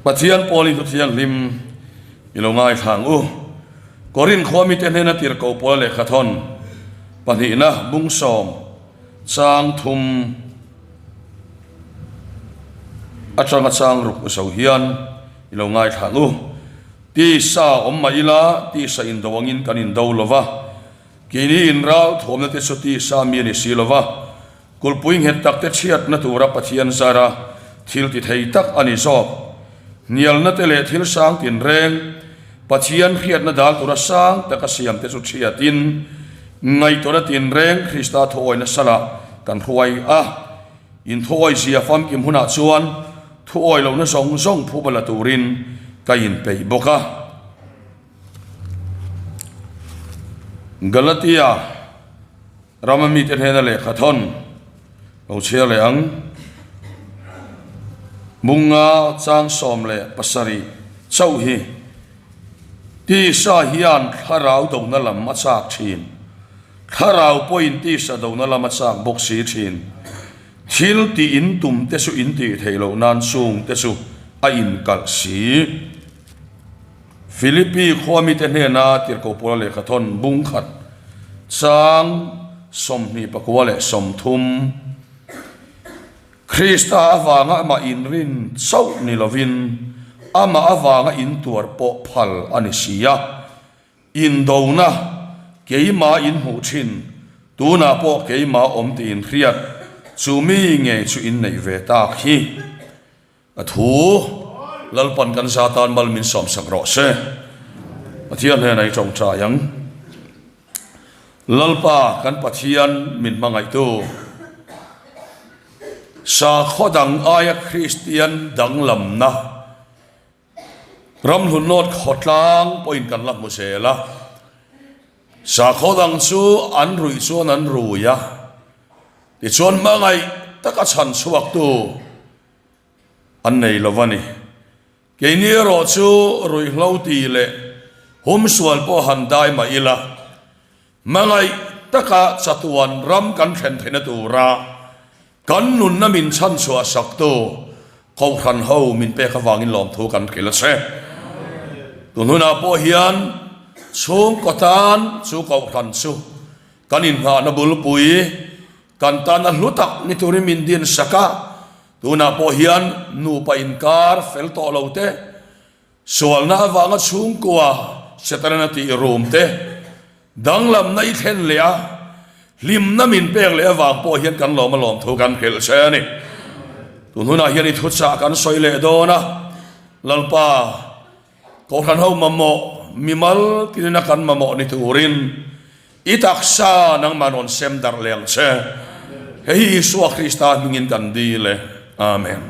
Pathian Paulin thu thianghlim i lo ngaithla ang u. Korinth khua mite hnena tirhkoh Paula lehkhathawn pahnihna bungsawm chang thum atanga chang ruk zo hian i lo ngaithla ang u. Tisa awm mah ila tisa indo angin kan indo lo va, keini inral thawmna te chu tisa mi a ni si lo va. Kulhpui nghet takte chhiatna tura Pathian zara thil ti thei tak a ni zawk. Hnialna te leh thil sang tinreng, Pathian hriatna dal tura sang taka siamte chu chhiatin, ngaihtuahna tinreng Krista thuawina salah kan hruai a. In thuawizia famkim hunah chuan thuawi lohna zawng zawng phuba la turin ka inpeih bawk a. Galatia. Rama mite hnena lehkha thawn lo chhiar leh ang. Bunga chang 17 chauh hi tisa hian thlarau dona lam a chak thin. Thlarau pawhin tisa dona lam a chak bawk si thin. Thil tih in tum te chu in tih theih loh nan chung te chu a inkalh si. Philippi khua mite hnena Tirhkoh Paula lehkha thawn bung khat chang 24 leh 30. Krista avanga amah inrin chauh ni lovin amah avanga intuar pawh phal a ni si a. Indona keimah in hmuh thin, tunah pawh keimah awm tih inhriat chu mi ngei chu inneih ve tak hi. A thu Lalpan kan za tan mal min sawmsak rawh se. Pathian hnenah i tawngtai ang. Lalpa kan Pathian min hmangaihtu, sakhaw dang aia Kristian danglamna ramhlun nawt khawtlang pawhin kan la hmu zel a. Sakhaw dang chu an ruih chuan an rui a, tichuan hmangaih taka chhan chhuaktu an nei lo a ni. Keini erawh chu ruihhlo ti leh humsual pawh han dai mah ila, hmangaih taka chatuan ram kan thlen theihna tura kan nunna min chhanchhuah saktu Kohhran ho min pek avangin lawmthu kan hrilh a che. Tun hunah pawh hian chhungkaw tan chu Kohhran chu kan inngahna bulpui, Kan tan a hlu tak ni turin min din sak a, tunah pawh hian nupa inkar fel tawh lo te, sualna avanga chhungkua Setanan a tih rum te, danglamna i thlen leh a, hlimna min pek leh avang pawh hian kan lawm a lawm thu kan hrilh che a ni. Tun hunah hian i thuchah kan sawi leh dawn a, Lalpa, Kohhran ho mamawh, mimal tinin a kan mamawh ni turin i taksa nangmah rawn sem darh leh ang che. Hei hi Isua Krista hmingin kan dil e. Amen.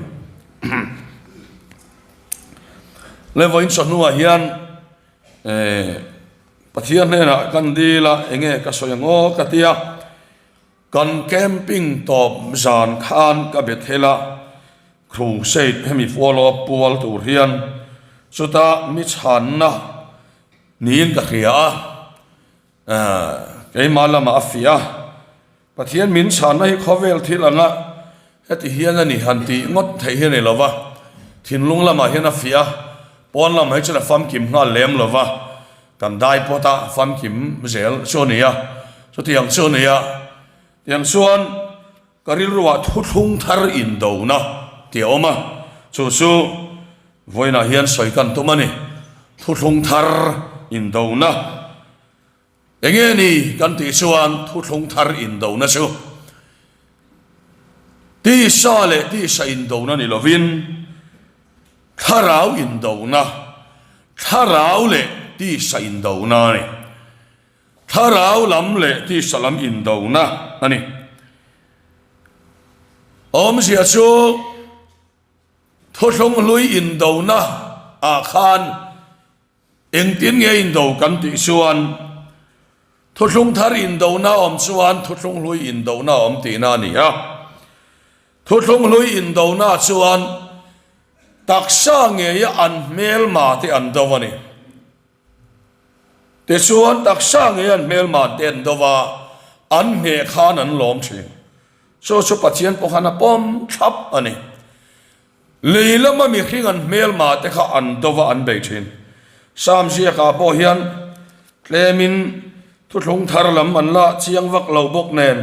Le vawiin chawhnuah hian eh Pathian hnenah kan dil a, enge ka sawi ang aw ka ti a. Kan camping tawp zan khan ka Bethel a crusade hemi follow pual tur hian chuta mi chhanna niin ka hria a, keimah lamah a fiah a, Pathian min chhanna hi khawvel thil anga heti hian a ni han tih ngawt theih hi a ni lo va, thinlung lamah hian a fiah a, pawn lamah hi chuan a famkim nghal lem lo va. Kan dai pawt a famkim zel chu a ni a, chutiang chu a ni a, tiang chuan ka rilruah thuthlung thar indona tih a awm a, chu chu vawiinah hian sawi kan tum a ni, thuthlung thar indona enge ni kan tih chuan thuthlung thar indona chu tisa leh tisa indona ni lovin, Thlarau indona, Thlarau leh tisa indona a ni. Thlarau lam leh tisa lam indona a ni. Awmzia chu Thuthlung hlui indona ah khan Engtin nge indo kan tih chuan Thuthlung thar indona awm chuan Thuthlung hlui indona awm tihna a ni a. Thuthlung hlui indona chuan taksa ngeia an hmelma te an do a ni. Tichuan taksa ngeia an hmelma te an do a, an hneh khan an lawm thin. Chu chu Pathian pawh khan a pawm thlap a ni. Lei lama mihring an hmelma te kha an do va an bei thin. Sam ziakah pawh hian tlemin thuthlung thar lam an la chiang vak lo bawk nen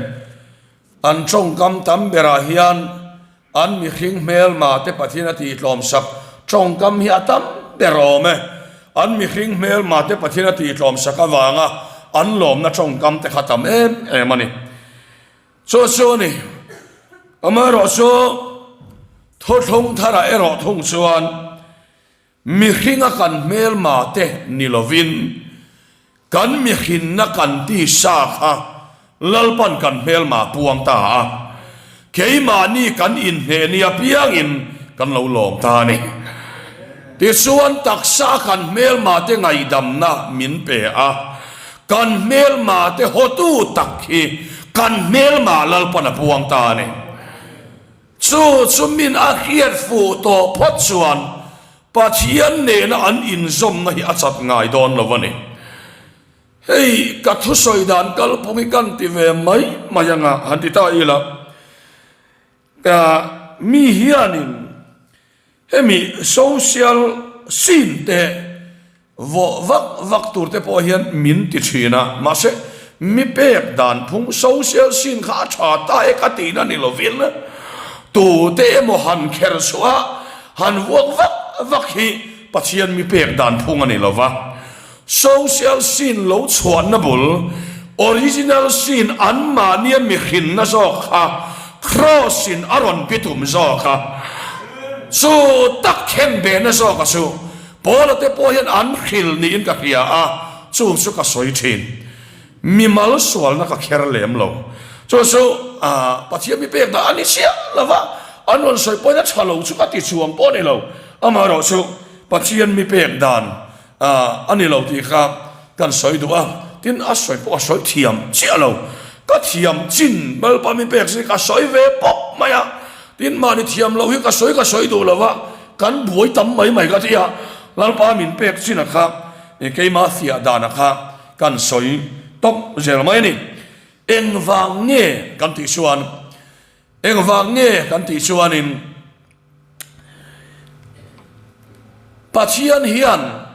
an tawngkam tam berah hian an mihring hmelma te Pathian a tihtlawmsak tawngkam hi a tam ber awm e. An mihring hmelma te Pathian a tihtlawmsak avanga an lawmna tawngkam te kha tam em em a ni. Chu chu a ni. Amaherawhchu thuthlung tharah erawh thung chuan mihringa kan hmelma te ni lovin kan mihrinna kan tisa kha Lalpan kan hmelma puang ta a, keimahni kan inhneh ni apiangin kan lo lawm ta a ni. Tichuan taksa kan hmelma te ngaihdamna min pe a, Kan hmelma te hotu tak hi kan hmelma Lalpan a puang ta a ni. Chu chu min a hriat fuh tawh phawt chuan Pathian nena an inzawmna hi a chat ngai dawn lo a ni. Hei ka thusawi dan kalphung hi kan ti ve mai mai anga han ti ta ila, ka mi hianin hemi social scene te Vawh vak vak tur te pawh hian min ti thin a, mahse mi pek dan phung social scene kha a tha ta e ka tihna ni lovin tute emaw han kher chhuah a, han vuak vak vak hi Pathian mi pek dan phung a ni lova. Social scene lo chhuahna bul original scene anmahnia mihrinna zawk kha Kross in a rawn bitum zawk a, chu tak khenbehna zawka chu Paula te pawh hian an hril niin ka hria a, chung chu ka sawi thin. Mimal sualna ka kher lem lo. Chu chu Pathian mi pek dah a ni chiah lo va, an rawn sawi pawhin a tha lo chu ka ti chuang pawh a ni lo. Amaherawh chu Pathian mi pek dan a ni lo tih kha kan sawi duh a, tin a sawi pawh a sawi thiam chiah lo. Ka thiam chin Lalpa mi pek sin ka sawi ve pawp mai a, tin mahni thiam loh hi ka sawi ka sawi duh lo va, Kan buai tam mai mai ka ti a, Lalpa min pek chin a kha keimah fiah dan a kha kan sawi tawp zel mai a ni. Engvang nge kan tih chuan, engvang nge kan tih chuanin Pathian hian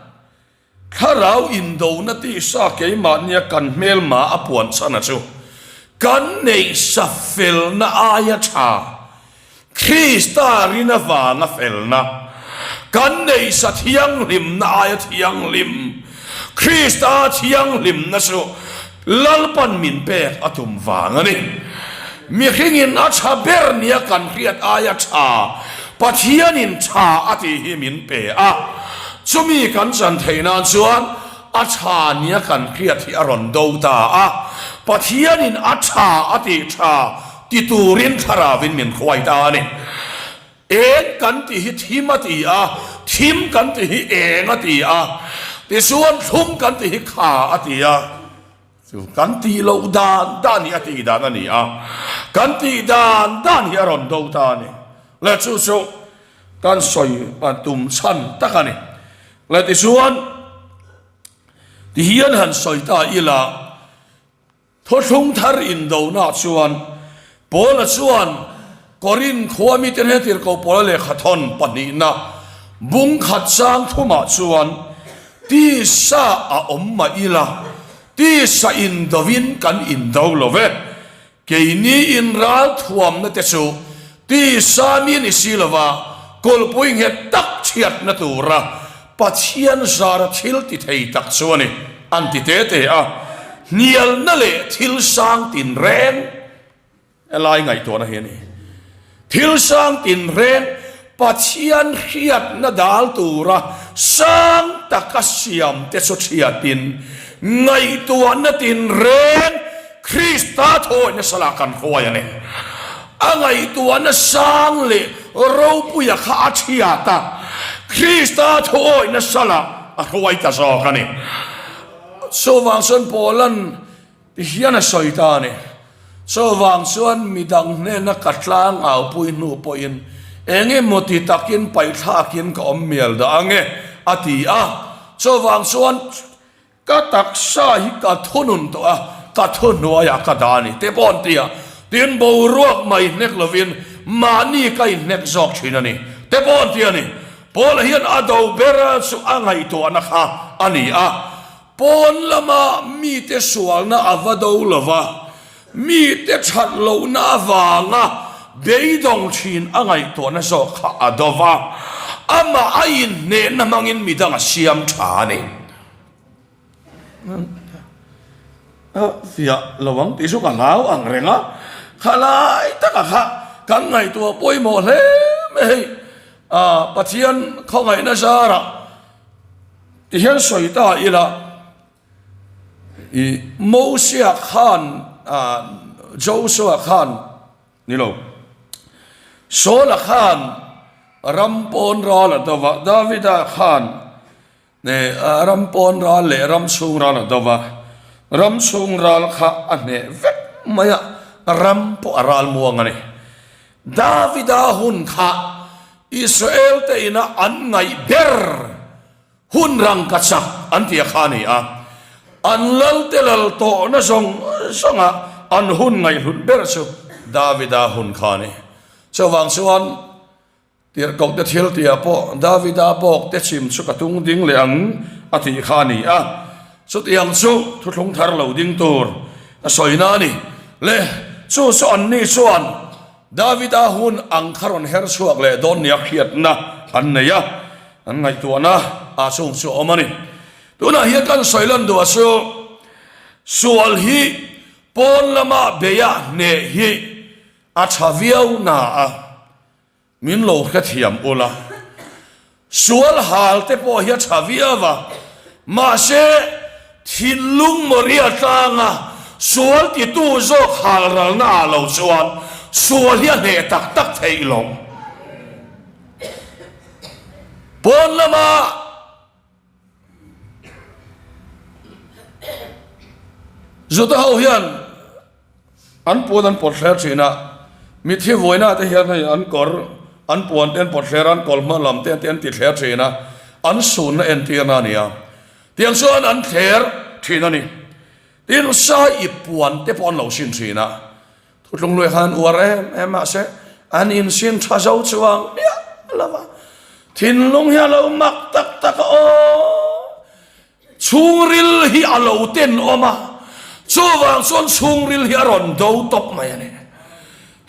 Thlarau indona tisa keimahnia kan hmelma a puan chhan a chu kan neihsa felna aia tha, Krista rin avanga felna, kan neihsa thianghlimna aia thianghlim, Krista thianghlimna chu Lalpan min pek a tum vang a ni. Mihringin a tha ber nia kan hriat aia tha Pathianin tha a tih hi min pe a, chumi kan chan theih nan chuan a tha nia kan hriat hi a rawn do ta a, Pathianin a tha a tih tha ti turin Thlarauin min hruai ta a ni. Eng kan tih hi thim a ti a, thim kan tih hi eng a ti a, tichuan thlum kan tih hi kha a ti a. Chu kan tih loh dan dan hi a tih dan a ni a, kan tih dan dan hi a rawn do ta a ni. Le chu chu kan sawi tum chhan tak a ni. Le tichuan tihian han sawi ta ila, Thuthlung thar indonah chuan Paula chuan Korinth khua mite hnena tirhkoh Paula lehkha thawn pahnihna bung khat chang thumah chuan tisa a awm mah ila, tisa indovin kan indo lo ve. Keini inral thuamna te chu tisa mi ni si lova kulhpui nghet tak chhiatna tura Pathian zara thil ti thei tak chu a ni, an ti te te a. Hnialna leh thil sang tinreng helai ngaihtuahna hi a ni. Thil sang tinreng Pathian hriatna dal tura sang taka siam te chu thiatin ngaihtuahna tinreng Krista thawihna salah kan hruai a ni. A ngaihtuahna sang leh ropuia kha a thiat a, Krista thuawihna salah a hruai ta zawk a ni. Chuvang chuan Paula'n ti hian a sawi ta a ni. Chuvang chuan midang hnena ka tlang aupui hnu pawhin eng emaw ti takin paihthlakin ka awm mial dah ange, a ti a. Chuvang chuan Ka taksa hi ka thunun tawh a, ka thuhnuaiah ka dah a ni te pawh an ti a, tin boruak mai hnek lovin mahni ka inhnek zawk thin a ni. Te pawh an ti a ni. Paula hian a do ber chu a ngaihtuahna kha a ni a. Pawn lama mite sualna a va do lo va, mite that lohna avanga beidawng thin a ngaihtuahna zawk kha a do va, amah a inhnehna hmangin midang a siam tha a ni. A fiah lo ang tih chu ka hlau ang reng a, khalai taka kha kan ngaihtuah pawimawh hle mai hei. Pathian khawngaihna zarah Ti hian sawi ta ila, i Mosia khan Joshua khan ni lo, Saula khan ram pawn ral a do va, Davida khan ram pawn ral leh ram chhung ral a do va, ram chhung ral kha a hneh vek mai a, ram pawh a ral muang a ni. Davida hun kha Israel te ina an ngaih ber hun rangka chak an tih a kha a ni a, an lal te lal tawhna zawng zawnga an hun ngaihhlut ber chu Davida hun kha a ni. Chuvang chuan tirhkoh te thil tihah pawh Davida bawk te chim chu ka tung ding leh ang a tih kha a ni a, chutiang chu thuthlung thar lo ding tur a sawina a ni. Le chu chu anni chuan Davida hun ang kha rawn her chhuak leh dawn nia hriatna an nei a, an ngaihtuahna ah chung chu a awm a ni. Tunah hian kan sawi lan duh a chu sual hi pawn lama beia hneh hi a tha viau na a. Min lo hrethiam ula, sual hal te pawh hi a tha viau a, mahse thinlung Moria tlanga sual titu zawk hal ralna ah lo chuan sual hi a hneh tak tak theih lo. Pawn lama Juda ho hian an puan an pawt thler thin a, mithi vuaina te hian hei an kawr an puan te an pawt thler a, an kawr hma lam te an ti thler thin a, an sunna entirna a ni a, tiang chuan an thler thin a ni. Tin, sai ip puan te pawh an lo sin thin a, Thutlung luai khan an uar em em mahse an insin tha zo chuang miah lo va, thinlung hi a lo mak tak tak a aw, chhungril hi a lo tenawm a, chuvang chuan chhungril hi a rawn do tawp mai a ni.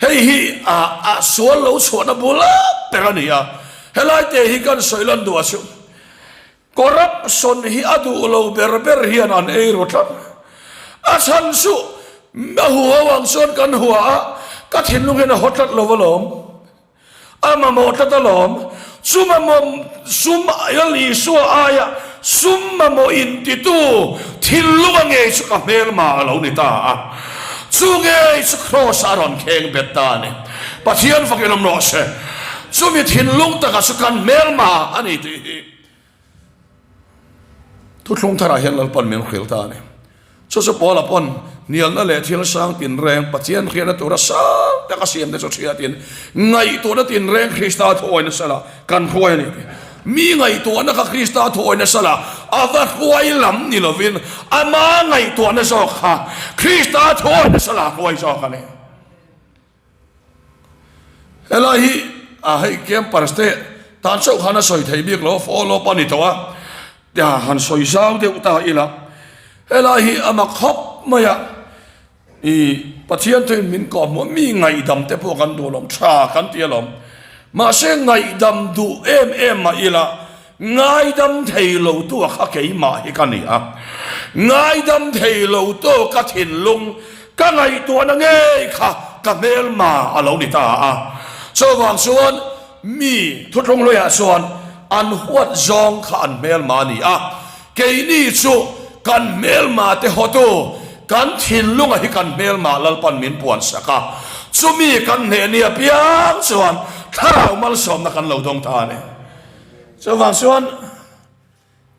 Hei hi a a sual lo chhuahna bula ber a ni a, helai te hi kan sawi lan duh a chu. Corruption hi a duh lo ber ber hian an ei ru tlat. A chhan chu a huho ang chuan kan hua a, ka thinlung hian a haw tlat lo alawm. A mamawh tlat alawm. Chu mamawh sum Lal Isua aia sum mamawh intitu thinlung a ngei chu ka hmelma a lo ni ta a. Chu ngei chu Kraws ah a rawn kheng bet ta a ni. Pathian fakin awm rawh se. Chumi thinlung takah chu kan hmelma a ni tih hi Thuthlung tharah hian Lalpan min hrilh ta a ni. Chu chu Paula pawn hnialna leh thil sang tinreng Pathian hriatna tura sang taka siamte chu hriatin ngaihtuahna tinreng Krista thuawi nasa la kan hruai a ni tih. Mi ngaihtuahna kha Krista thuawi nasa la a va hruai lam ni lovin ama ngaihtuahna zawk kha Krista thuawi nasa la hruai zawk a ni. Helai hi a hei campers te tan chauh khan a sawi thei bik lo a follow up a ni tawh a tia han sawi zau deuh ta ila helai hi a mak khawp mai a i Pathian thuin min kawh hmuh a mi ngaihdam te pawh kan duh alawm tha kan ti alawm mahse ngaihdam duh em em mah ila Ngaidam thei lo tu a kha keimah hi ka ni a, ngaidam thei lo tu ka thinlung ka ngaihtuahna ngei kha ka hmelma a lo ni ta a. Chuvang chuan mi thuthlung hluiah chuan an huat zawng kha an hmelma a ni a, keini chu kan hmelma te hawtu kan thinlunga hi kan hmelma Lalpan min puansak a, chumi kan hneh ni apiang chuan thlarau malsawmna kan lo dawng ta a ni. Chuvang chuan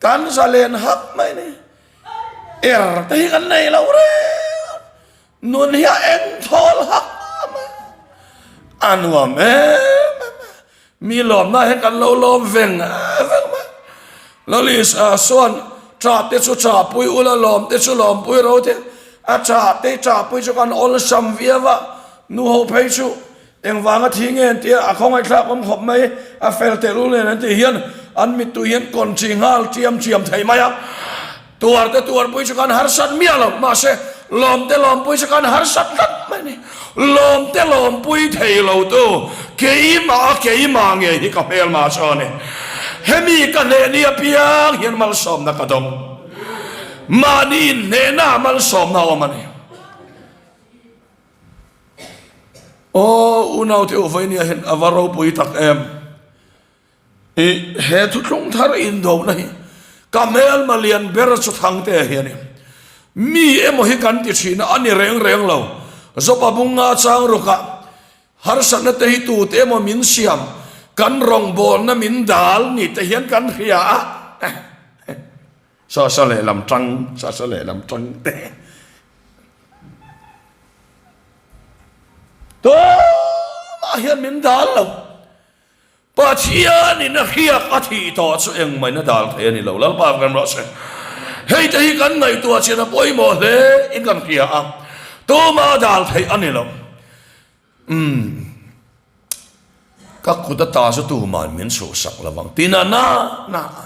kan zalen hak mai ni. Er te hi kan nei lo reng. Nun hi a eng thawl hak mai. A nuam em em. Mi lawmna hian kan lo lawm veng veng mai. Lawlis chuan ṭah te chu ṭahpui ula lawm te chu lawmpui ro te. A ṭah te ṭahpui chu kan awlsam viau a. Nuho phei chu. Engvanga thi nge an tia, a khawngaihthlak awm khawp mai, a fel tehlul nen an tih hian an mittui hian kawn chi nghal chiam chiam thei mai a. Tuar te tuarpui chu kan harsat miah lo, mahse lawm te lawmpui chu kan harsat tlat mai a ni. Lawm te lawmpui thei lo tu keimah a keimah nge hi ka hmelma chu a ni. Hemi ka hneh ni apiang hian malsawmna ka dawng. Mahni inhnehna malsawmna a awm a ni. Aw unaute u Vainia hian a va ropui tak em. I he thuthlung thar indohna hi ka hmelma lian ber chu Thangtea hi a ni. Mi emaw hi kan ti thin a, a ni reng reng lo. Zopa bunga chang rukah harsatna te hi tute emaw min siam, kan rawngbawlna min dal ni te hian kan hria a. Sa sa lehlam tang, sa sa lehlam tang te. Tumah hian min dal lo. Pathianin a hriak a thih tawh chu engmah in a dal thei a ni lo. Lalpa kan rawh se. Hei te hi kan ngaihtuah chian a pawimawh hle in kan hria a. Tumah a dal theih a ni lo. Umm. Ka kut ata chu tuman min chhuhsak lovang ti na na na a.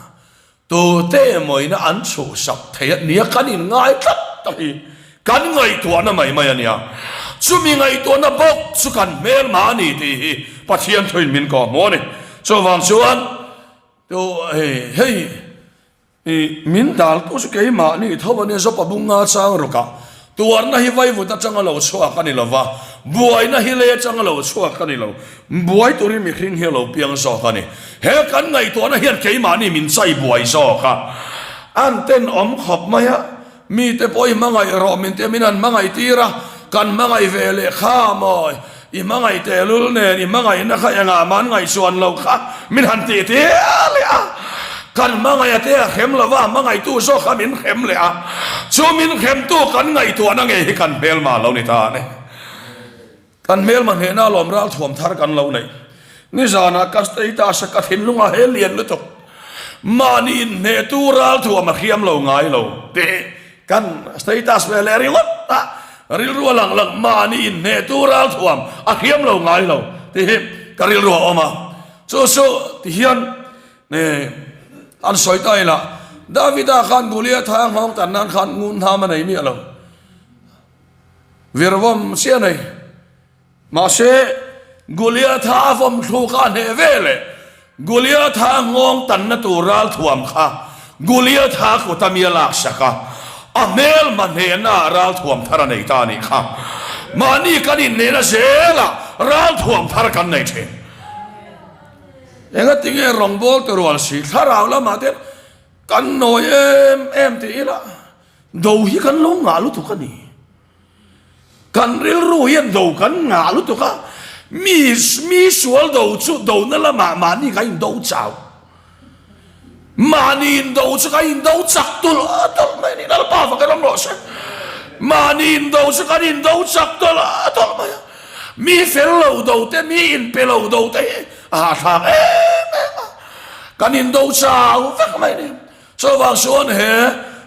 Tute emawina an chhuhsak thei a nia kan inngai tlat ta hi kan ngaihtuahna mai mai a nia. Chumi ngaihtuahna bawk chu kan hmelma a ni tih hi Pathian thuin min kawhhmuh a ni. Chuvang chuan tu hei hei I min daltu chu keimahni tho a nia, Zopa bunga chang rawk ah tuarna hi vaivut atanga lo chhuak a ni lo va, buaina hi lei atanga lo chhuak a ni lo, buai turin mihring hi a lo piang zawk a ni. He kan ngaihtuahna hian keimahni min chai buai zawk a, an tenawm khawp mai a, Mite pawh i hmangaih rawh min tia min han hmangaih tir a, kan hmangaih ve leh kha maw, i hmangaih tehlul nen i hmangaihna kha engah mah an ngaihchuan lo kha min han tih tir leh a, kan hmangaih a te a hrem lo va, hmangaihtu zawk kha min hrem leh a, chu min hremtu kan ngaihtuahna ngei hi kan hmelma lo ni ta a ni. Kan hmelma hnehna lawm ralthuam thar kan lo neih. Nizanah ka status a ka thinlungah he lian lutuk. Mahni inhnehtu ralthuam a hriam lo ngai lo tih kan status ve leh ringawt a, rilru a lang lang mahni inhnehtu ralthuam a hriam lo ngai lo tih hi ka rilru a awm a. Chu chu ti hian an sawi ta ila Davida khan Goliatha nghawng tan nan khan ngun hnam a nei miah lo. Virvawm chiah nei. Mahse, Goliatha a vawm thluk a hneh ve leh Goliatha nghawng tanna tur ralthuam kha Goliatha kut a mi a laksak a, a hmelma hnehna ah ralthuam thar a nei ta a nih kha. Mahni kan innehna zelah ralthuam thar kan nei thin. Engatinge rawngbawlte rual si thlarau lamah te kan nawi em em tih ila. Do hi kan lo ngah lutuk a ni. Kan rilru hian do kan ngah lutuk a, mi mi sual do chu dona lamah mahni kan indo chau. Mahni indo chu kan indo chak tulh tulh mai a ni. Lalpa fak erawh rawh se. Mahni indo chu kan indo chak tulh tulh mai a. Mi fel lo do te, mi inpe lo do te hi a hahthlak em em a. Kan indo chau vek mai a ni. Chuvang chuan he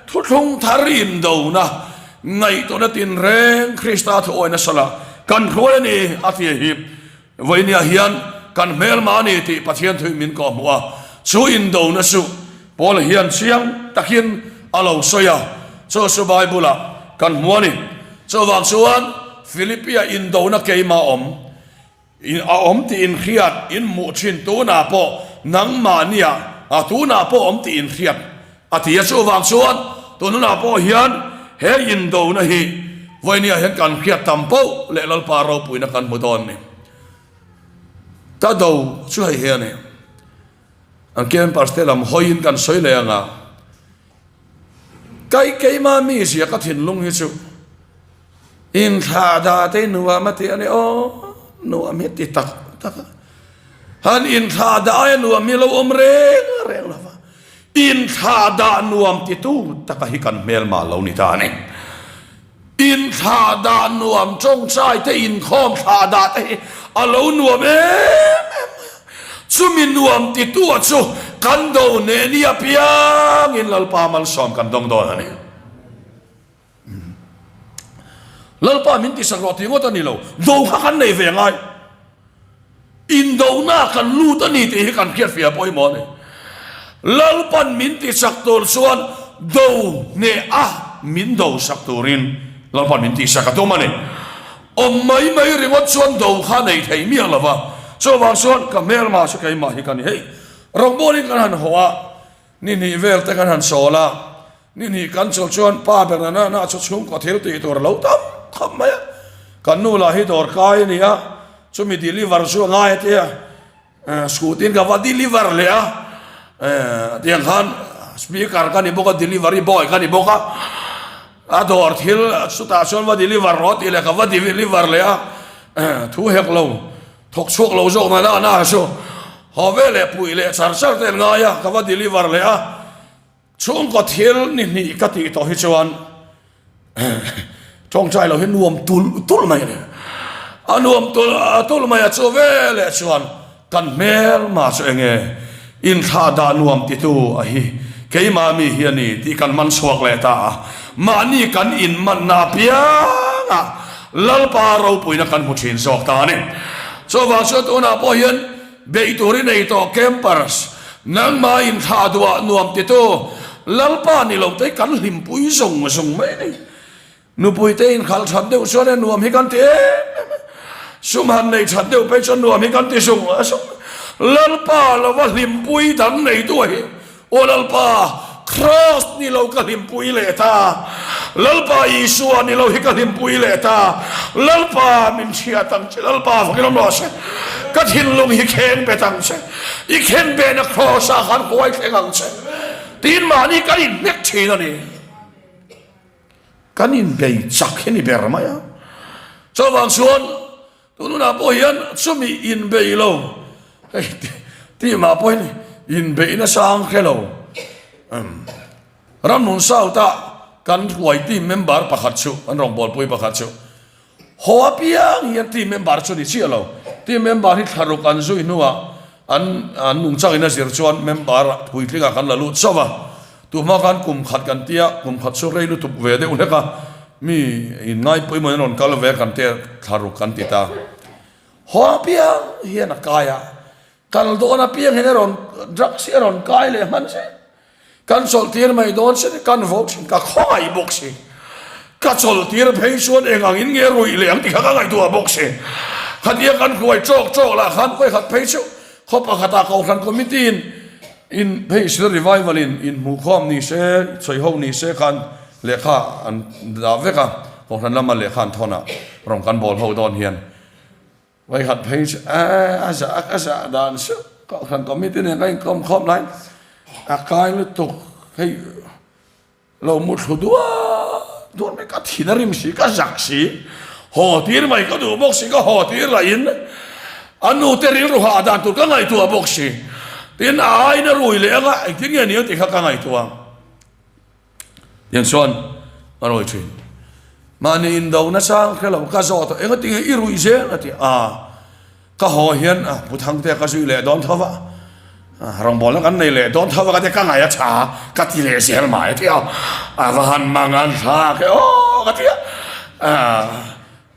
thuthlung thar indona ngaihtuahna tinreng Krista thuawi nasa la kan hruai a ni a ti hi vawinia hian kan hmelma a ni tih Pathian thuin min kawhhmuh a, chu indona chu Paula hian chiang takin a lo sawi a, chu chu Bible-ah kan hmu a ni. Chuvang chuan Philippia indona keimah awm. A awm tih inhriat in hmuh thin tunah pawh nangmahnia a tunah pawh awm tih inhriat a ti a. Chuvang chuan tun hunah pawh hian he indona hi vawinia hian kan hriat tam poh leh Lalpa ropuina kan hmu dawn ni. Ka do chu hei hi a ni. An campus te lam hawiin kan sawi leh ang a, kai keima mizia ka thinlung hi chu inthlah dah te nuam a ti a ni aw, nuam hi ti tak tak a, han inthlah dah aia nuam hi lo awm reng reng lo va, inthlah dah nuam titu taka hi kan hmelma lo ni ta a ni. Inthlah dah nuam tawngtai te inkhawm thlah dah te hi a lo nuam em em mai a. Chumi nuam titua chu kan do neh ni apiangin Lalpa malsawm kan dawng dawn a ni. Lalpa min tisak rawh tih ngawt a ni lo, do kha kan nei ve ngai. Indona kan lut a ni tih hi kan hriatfiah pawimawh a ni. Lalpan min tichak tur chuan do hneh a min do sak turin Lalpan min tihsak a tum a ni. Awm mai mai ringawt chuan do kha nei thei miah lo va, chuvang chuan ka hmelma chu keimah hi ka ni. Hei rawngbawlin kan han haw a, ni hnih vel te kan han sawl a, ni hnih kan chawlh chuan pa ber na na chu chhungkaw thil tih tur a lo tam khawp mai a. Kan nu lah hi dawr kai a ni a, chumi deliver chu a ngai a tia. Scooty in ka va deliver leh a, tiang khan speaker ka ni bawk a, delivery boy ka ni bawk a, a dawr thil chutah chuan va deliver rawh tih leh ka va deliver leh a, thu hek lo, thawk chhuak lo zawk na na na chu haw ve leh puih leh char char te an ngai a, ka va deliver leh a. Chhungkaw thil ni hnih ka tih tawh hi chuan tawngtai lo hi nuam tulh tulh mai a ni. A nuam tulh tulh mai a chu veleh chuan kan hmelma chu eng nge inthlah dah nuam titu a hi keimah mi hi a ni tih kan man chhuak leh ta a. Mahni kan inmanna apiangah Lalpa ropuina kan hmu thin zawk ta a ni. Chuvang chuan tunah pawh hian Beih tur i nei tawh campers, nangmah inthlah duah nuam titu Lalpa ni lo te kan hlimpui zawng zawng mai a ni. Nupui te inkhalh that deuh chuan e nuam hi kan ti em em a, sum han nei that deuh phei chuan nuam hi kan ti zawng zawng. Lalpa lova hlimpui dang neitu a hi Aw Lalpa, Kraws ni lo ka hlimpui leh ta. Lalpa Isua ni lo hi ka hlimpui leh ta. Lalpa min hriat ang che, Lalpa fakin awm rawh se. Ka thinlung hi kheng bet ang che. I khen behna Kraws ah khan huai thleng ang che. Tiin mahni kan inhnek thin a ni. Kan inbei chak hi ni ber mai a. Chuvang chuan Tun hunah pawh hian chumi inbei lo hei tih mah pawhin inbeih nasa ang hre lo. Ramnun South ah kan hruai team member pakhat chu an rawngbawlpui pakhat chu haw apiang hian team member chu ni chiah lo. Team member hi thlaruk an zui hnuah an an nungchangin a zir chuan member puitlingah kan la lut chauh a. Tuhma khan kum khat kan tia, kum khat chu rei lutuk ve deuh hlek a, mi in ngai pawimawh in rawn kal ve kan tia thla ruk kan ti ta. Haw apiang hian a kai a, kal dawn apiang hian a rawn drugs hi a rawn kai leh hman zel. Kan chawlh tir mai dawn sin, kan vawk thin, ka khawngaih bawk si. Ka chawlh tir phei chuan eng ang in nge ruih leh ang ti kha ka ngaihtuah bawk si. Khatia kan hruai tawk tawk lah khan kawikhat phei chu khaw pakhatah Kohhran Committee in In phei sila revival in in hmuhkhawm ni se, sawi ho ni se khan lehkha an dah vek a, Kohhran lama lehkha an thawn ah rawn kan bawl ho dawn hian Vaikhat phei chu eh a zah a zah dan suh Kohhran committee nen ka inkawm khawm lai a kai lutuk hei Lo mu thlu duah duah mai, ka thin a rim si, ka zak si, haw tir mai ka duh bawk si, ka haw tir lah in a nu te rilru hah dan tur ka ngaihtuah bawk si, tin a aiin a rui leh anga engtin nge ni ang tih kha ka ngaihtuah ang. Tiang chuan a rawi thin. Mahni indo nasa hre lo ka zawt a, engatinge i ruih zel a ti a. Ka haw hian a Pu Thangtea ka zui leh dawn tho va, rawngbawlna kan nei leh dawn tho va ka tia ka ngaih a tha ka ti leh zel mai a ti a, a va han mang an thlak e aw ka ti a,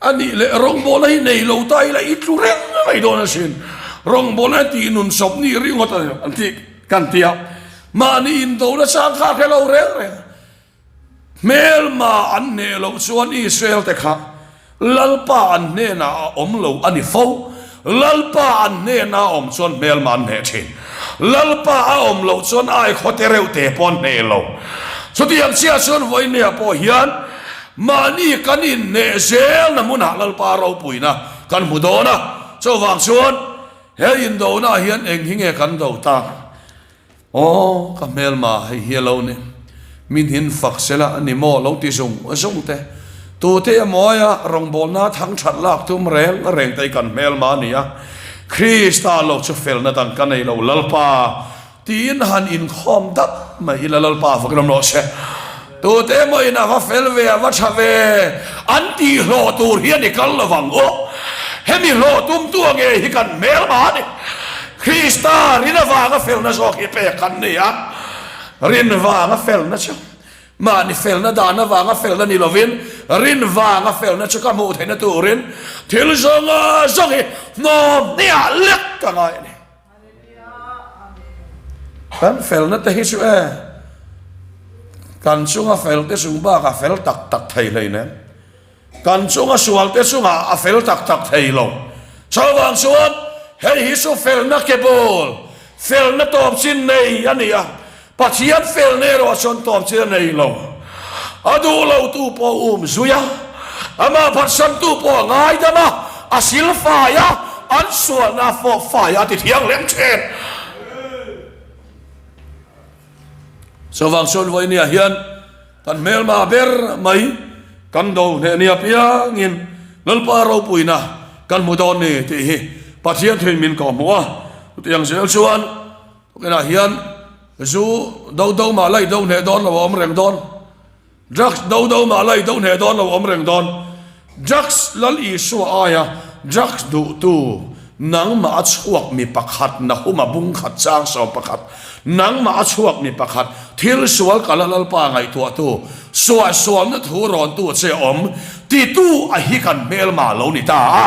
a nih leh rawngbawlna hi nei lo ta ila i tlu reng mai dawn asin, rawngbawlna hi tih nun sawp nih ringawt a ni an ti kan ti a, mahni indo nasa kha hre lo reng reng. Hmelma an hneh loh chuan Israel te kha Lalpa an hnenah a awm lo a ni fo. Lalpa an hnena a awm chuan hmelma an hneh thin. Lalpa a awm loh chuan ai khaw te reuh te pawh an hneh lo. Chutiang chiah chuan vawinia pawh hian mahni kan inhneh zelna hmunah Lalpa ropuina kan hmu dawn a. Chuvang chuan he indona hian eng hi nge kan do tak? Aw, ka hmelma hei hi a lo ni. Min hin fak sela a ni maw lo ti zung zung te. Tute emaw aia rawngbawlna thang that lak tum reng reng te hi kan hmelma a ni a. Krista lo chu felna dang ka nei lo Lalpa tiin han inkhawm dap mai ila Lalpa fak ram rawh se. Tute emaw in a va fel ve a va tha ve an tih hlawh tur hian i kal lovang u. Hemi hlawh tumtu a nge hi kan hmelma a ni. Krista rin avanga felna zawk hi pek kan ni a, rin vanga felna chu mahni felna dan avanga felna ni lovin. Rin vanga felna chu ka hmuh theihna turin thil zawng zawng hi hnawm hniah lek ka ngai a ni. Kan felna te hi chu e, kan chunga fel te chung bakah fel tak tak thei hleinem. Kan chunga sual te chungah a fel tak tak thei lo. Chuvang chuan hei hi chu felna ke bul, felna tawp chin nei a ni a. Pathian felna erawh chuan tawp chin a nei lo. A duh lo tu pawh um zui a, amah phatsan tu pawh a ngaidam a, a sil fai a, an sualna a fawh fai a, a ti thianghlim thin. Chuvang chuan vawinia hian kan hmelma ber mai kan do hneh nia piangin Lalpa ropuina kan hmu dawn ni tih hi Pathian thuin min kawh hmuh a. Chutiang zel chuan tukinah hian zu do do mah la i do hneh dawn lo a awm reng dawn. Drugs do do mah la i do hneh dawn lo awm reng dawn. Drugs Lal Isua aia drugs duhtu nangmah a chhuak mi pakhat Nahuma bung khat chang 11 nangmah a chhuak mi pakhat thil sual kala Lalpa ngaihtuahtu suahsualna thu rawntu che awm titu a hi kan hmelma lo ni ta a.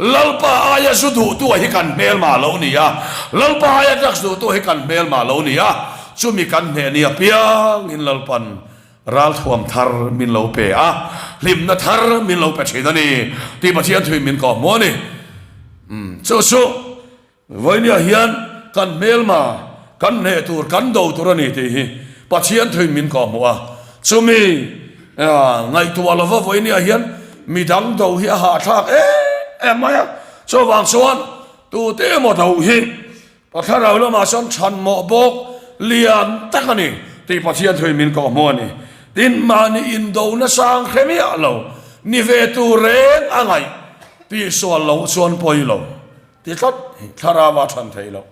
Lalpa aia zu duhtu a hi kan hmelma lo ni a. Lalpa aia drugs duhtu a hi kan hmelma lo ni a. Chumi kan hneh ni apiangin Lalpan ralthuam thar min lo pe a, hlimna thar min lo pe thin a ni tih Pathian thuin min kawh hmu a ni. Chu chu vawinia hian kan hmelma, kan hneh tur, kan do tur a ni tih hi Pathian thuin min kawh hmu a. Chumi ngaihtuah lova vawinia hian midang do hi a hahthlak em em mai a. Chuvang chuan tute emaw do hi Ka thlarau lamah chuan chhan mawh bawk lian tak a ni tih Pathian thuin min kawh hmu a ni. Tin, mahni indo nasang hre miah lo ni ve tur reng a ngaih tih sual lo chuan pawi lo ti tlat hi thlarau a chhan theih loh.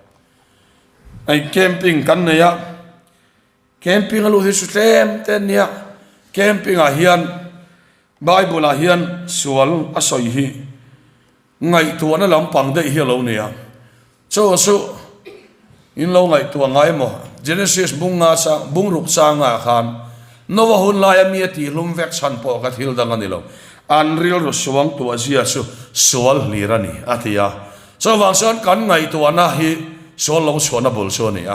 Hei camping kan nei a, camping a luh hi chu tlem te ania, camping ah hian Bible ah hian sual a sawi hi Ngaihtuahna lampang daih hi a lo ni a, chaw chu in lo ngaihtuah ngai maw? Genesis bung nga chang, bung ruk changah khan Noah hun laia mi a tihlum vek chhan pawh kha thil dang a ni lo, an rilru suang tuah zia chu sual hlir a ni a ti a. Chuvang chuan kan ngaihtuahna hi sual lo chhuahna bul chu a ni a,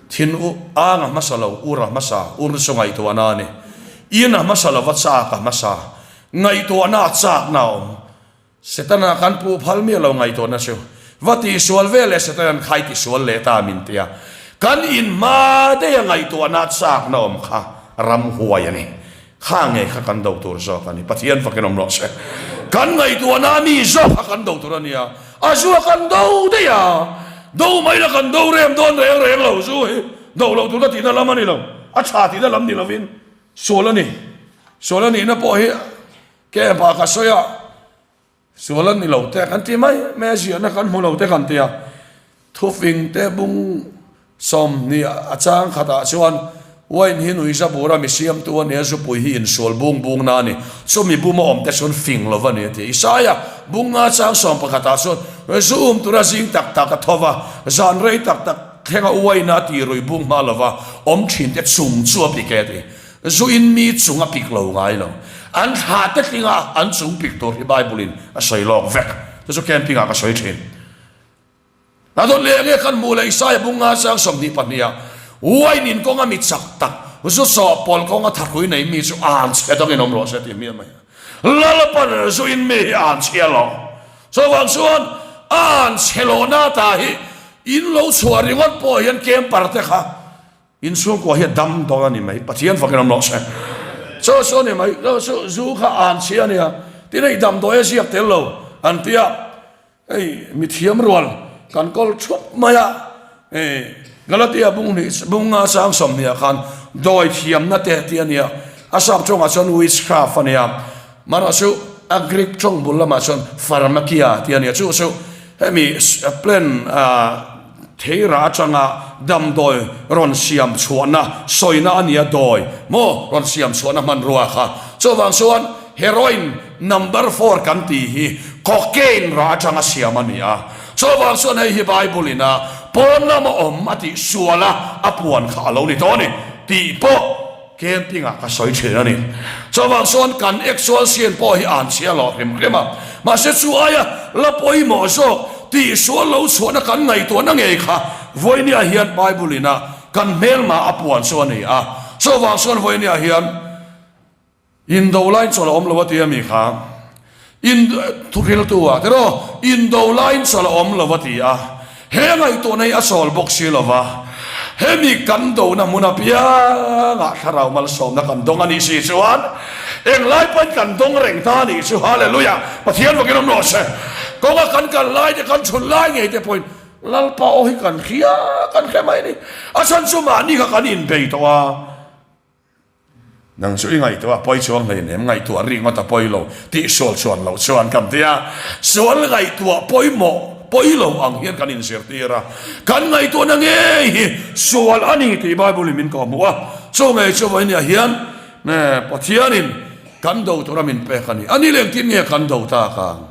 thin u ang a hmasa lo, ur a hmasa, ur chu ngaihtuahna a ni, in a hmasa lova chak a hmasa, ngaihtuahna a chakna a awm. Setana kan puh phal miah lo ngaihtuahna chu va tihsual ve leh Setanan khai tisual leh ta min tia kan inhma deiha ngaihtuahna chakna awm kha ramhuai a ni. Kha nge kha kan do tur zawk a ni. Pathian fakin awm rawh se. Kan ngaihtuahna mi zawk kha kan do tur a nia. A zu a kan do daih a, do mai la kan do rem dawn reng reng lo. Zu hi do loh tur ka tihna lam a ni lo. A tha tihna lam ni lovin sual a ni. Sual a nihna pawh hi Camp ah ka sawi a, sual an ni lo te kan ti mai mai a, ziahna kan hmu lo te kan ti a, thufing te bung 20 a chang khatah chuan wine hi nuihza bura mi siamtu a nia, zupui hi insual bung bung na a ni, chumi buma awm te chuan fing lo va ni a ti. Isaia bung nga chang sawm pakhatah chuan zu um tura zing tak tak a tho va, zan rei tak tak thlenga wine a ti rui bung hma lova awm thin te chung chu a pik e a ti. Zu in mi chung a pik lo ngai lo. An thlah te tling a an chung pik tur hi Bible in a sawi lawk vek. Chu chu camping ah ka sawi thin. A dawt leh nge kan hmuh leh Isaiah bung nga chang 22 ah wine in kawng a mi chak tak zu sawh pawl kawng a thahrui nei mi chu an chhe dang in awm rawh se tih hmiah mai a. Lalpan zu in mi hi an chhia lo. Chuvang chuan an chhe lohna ta hi in lo chhuah ringawt pawh hian camper te kha In chhungkua hi a dam dawn a ni mai, Pathian fakin awm rawh se. Chaw chu a ni mai, chaw chu zu kha an chhia a nia, tin hei damdawi a ziak tel lo an ti a, hei mithiam rual kan kawl thup mai a, hei Galatia bung hnih bung nga sang 20 ah khan dawi thiamna te tih a nia, a sap tawngah chuan witchcraft a nia, mahrawh chu a Greek tawng bul lamah chuan pharmakia tih a nia, chu chu hemi plan ah. Theira atanga damdawi rawn siam chhuahna sawina a nia dawi maw rawn siam chhuahna hmanrua kha. Chuvang chuan heroin number four kan tih hi cocaine rah atanga siam a ni a. Chuvang chuan hei hi Bible in a pawn lama awm a tih suala a puan kha a lo ni tawh a ni tih pawh. Camping ah ka sawi thin a ni. Chuvang chuan kan actual scene pawh hi an chhia lo hrim hrim a. Mahse chu aia la pawimawh zawk tihsual lo chhuahna kan ngaihtuahna ngei kha vawinia hian Bible in a kan hmelma a puan chu a ni a. Chuvang chuan vawinia hian Indo laiin chawlh a awm lo a ti a mi kha? In thuhriltu ah tiraw indo laiin chawlh a awm lo a ti a, he ngaihtuahna hi a chawl bawk si lo va, hemi kan dona hmun apiangah thlarau malsawmna kan dawng a nih si chuan englai pawhin kan dawng reng ta a nih chu, Hallelujah! Pathian vakin awm rawh se. Kawnga kan kal lai te, kan chhun lai ngei te pawhin Lalpa aw hi kan hria, kan hre mai a ni. A chhan chu mahni kha kan inbei tawh a. Nang chu i ngaihtuah a pawi chuang hleinem, ngaihtuah ri ngawt a pawi lo, tih sual chuan loh chuan kan ti a, sual ngaihtuah pawimawh pawi lo ang hian kan inzirtir a, kan ngaihtuahna ngei hi sual a ni tih Bible in min kawhhmuh a, chu ngei chu vawinia hian Pathianin kan do tura min pek a ni, a ni leh engtin nge kan do tak ang?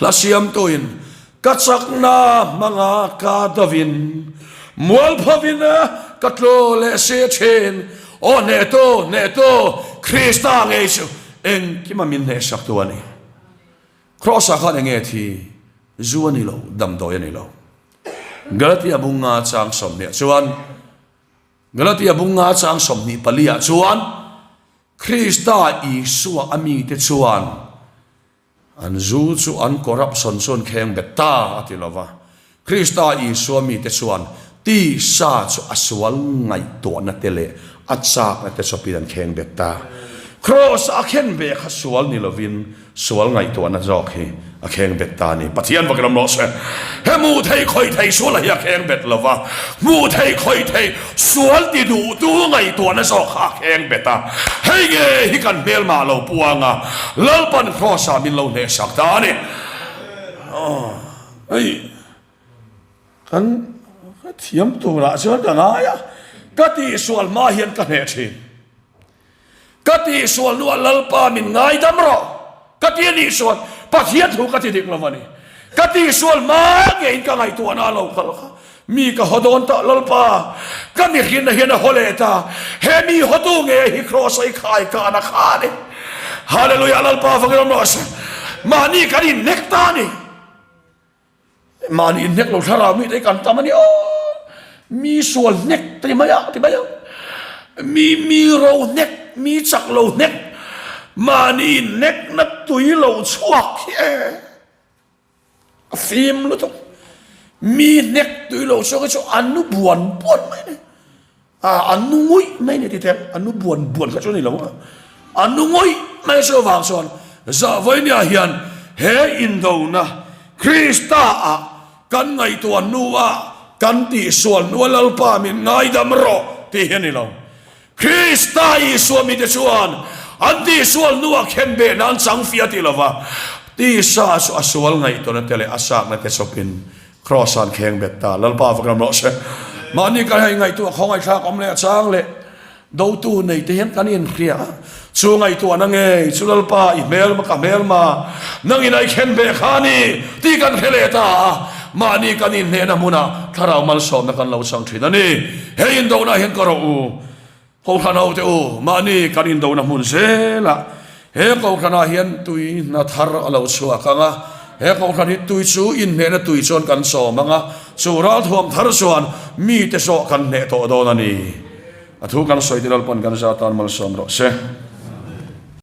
Hla siamtuin ka chakna hmanga ka dovin mualphovin ka tlu leh si thin. Aw hnehtu, hnehtu, Krista ngei chu engkima min hnehsaktu a ni. Kraws-ah khan enge thi? Zu a ni lo, damdawi a ni lo. Galatia bunga chang 20 chuan Galatia bunga chang 24 ah chuan Krista Isua a mite chuan an zu chu an corruption chu an kheng bet ta a ti lo va. Krista Isua mite chuan tisa chu a sual ngaihtuahna te leh a chakna te chawpin an kheng bet ta. Kraws a khen ve kha sual ni lovin Sual ngaihtuahna zawk hi a kheng bet ta a ni. Pathian vak ram rawh se. He hmuh theih khawih theih sual a hi a kheng bet lo va, hmuh theih khawih theih sual ti duhtu ngaihtuahna zawk kha a kheng bet a. Hei nge hi kan hmelmah lo puang a, Lalpan Kraws-ah min lo hnehsak ta a ni. Hei kan thiam turah chuan ka ngai a, ka tihsual hma hian ka hneh thin. Ka tihsual hnuah Lalpa min ngaidam rawh ka ti a nih chuan Pathian thu ka ti dik lo a ni. Ka tihsual hma ngeiin ka ngaihtuahna a lo kal kha. Mi ka haw dawn ta Lalpa, ka mihrinna hian a haw leh ta. He mi hawtu nge hi Kraws a i khai kahna kha a ni. Hallelujah Lalpa vangin awm rawh se. Mahni kan inhnek ta a ni. Mahni inhnek lo thlarau mi te hi kan tam a ni aw. Mi sual hnek ti mai a ti mai a. Mi mi ro hnek, mi chak lo hnek, mahni inhnek na tui lo chhuak hi e. A fim lutuk. Mi hnek tui lo chhuak hi chu an nu buan buan mai a ni. A an nu ngawih mai ni ti teh an nu buan buan kha chu ni lo a an nu ngawih mai chu avang chuan zahvainia hian he indona Krista ah kan ngaihtuah hnu ah kan tihsual hnu a Lalpa min ngaidam rawh tih hi a ni lo. Krista Isua mite chuan an tihsual hnu ah khenbehna an chang fiah ti lova tisa chu a sual ngaihtuahna te leh a sakna te chawpin Kraws an kheng bet ta. Lalpa va ram rawh se. Mahni kan hei ngaihtuah khawngaihthlak awm leh a chang leh dotu nei te hian kan inhria a. Chu ngaihtuahna ngei chu Lalpa i hmelma ka hmelma nangin a i khen ve kha a ni tih kan hre leh ta a. Mahni kan inhnehna hmunah thlarau malsawmna kan lo chang thin a ni. He indona hian ka rawh u. Kohhran ho te u, mahni kan indona hmun zelah he kohhranah hian tui hna thar a lo chhuak ang a, he kohhran hi tui chu inhnehna tui chuan kan sawm ang a, chu ralthuam thar chuan mite zawh kan hneh tawh dawn a ni. A thu kan sawi te Lalpan kan za tan malsawm rawh se.